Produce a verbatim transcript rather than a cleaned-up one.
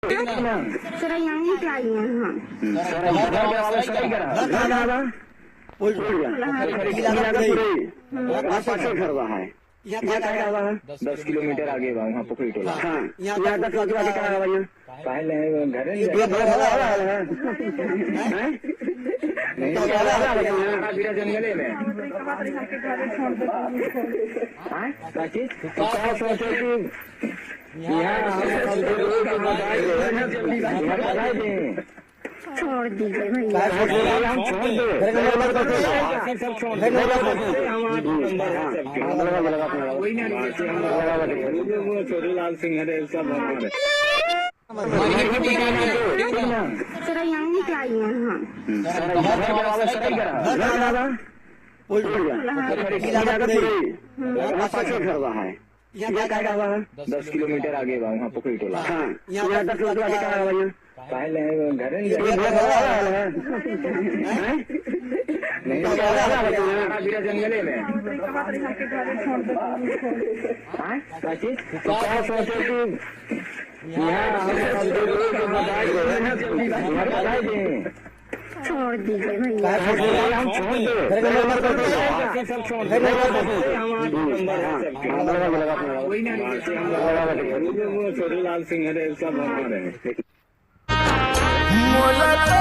सरैया में निकल आई हैं हम। सर, घर के आवाज सही करा। घर का आवाज? उल्टा। उल्टा। खड़ी की लगा पूरी। वहाँ पाछे घर हुआ है। यहाँ का आवाज? दस किलोमीटर आगे बा, वहाँ पुखरी टोला। हाँ। यहाँ दस किलोमीटर आगे का आवाज यहाँ? काहे ले आए हो? घरे ले ये आए। बड़ा वाला है। हैं? नहीं, तो बड़ा वाला है। हमारा बीरा जंगले में। हाँ? क्या चीज? तो क्या सोचे कि यहाँ हम सब लोग को बताए दें, घर बताए दें। छोड़ दीजिए भैया। हम छोड़ दे। घर का नंबर बता दो। सब छोड़ दे। घर का नंबर बता दो। हम आपको नंबर है सबके। हाँ, लगा, लगा, लगा। कोई ना, नहीं, हम लगा, लगा। वो छोटू लाल सिंह है, सब हमारे। सरैया में निकल आई हैं हम। सर, घर के आवाज सही करा। घर का आवाज? उल्टा। खड़ी की लगा पूरी। वहाँ पाछे घर हुआ है। यहाँ का आवाज? दस किलोमीटर आगे बा, वहाँ पुखरी टोला। हाँ। यहाँ दस किलोमीटर आगे का आवाज यहाँ? काहे ले आए हो? घरे ले ये आए। बड़ा वाला है। हैं? नहीं, तो बड़ा वाला है। हमारा बीरा जंगले में। हाँ? क्या चीज? तो क्या सोचे कि यहाँ हम सब लोग को बताए दें, घर बताए दें। छोड़ दीजिए भैया। हम छोड़ दे। घर का नंबर बता दो। सब छोड़ दे। घर का नंबर बता दो। हम आपको नंबर है सबके। हाँ, लगा, लगा, लगा। कोई ना, नहीं, हम लगा, लगा। वो छोटू लाल सिंह है, सब हमारे हैं। मोला तो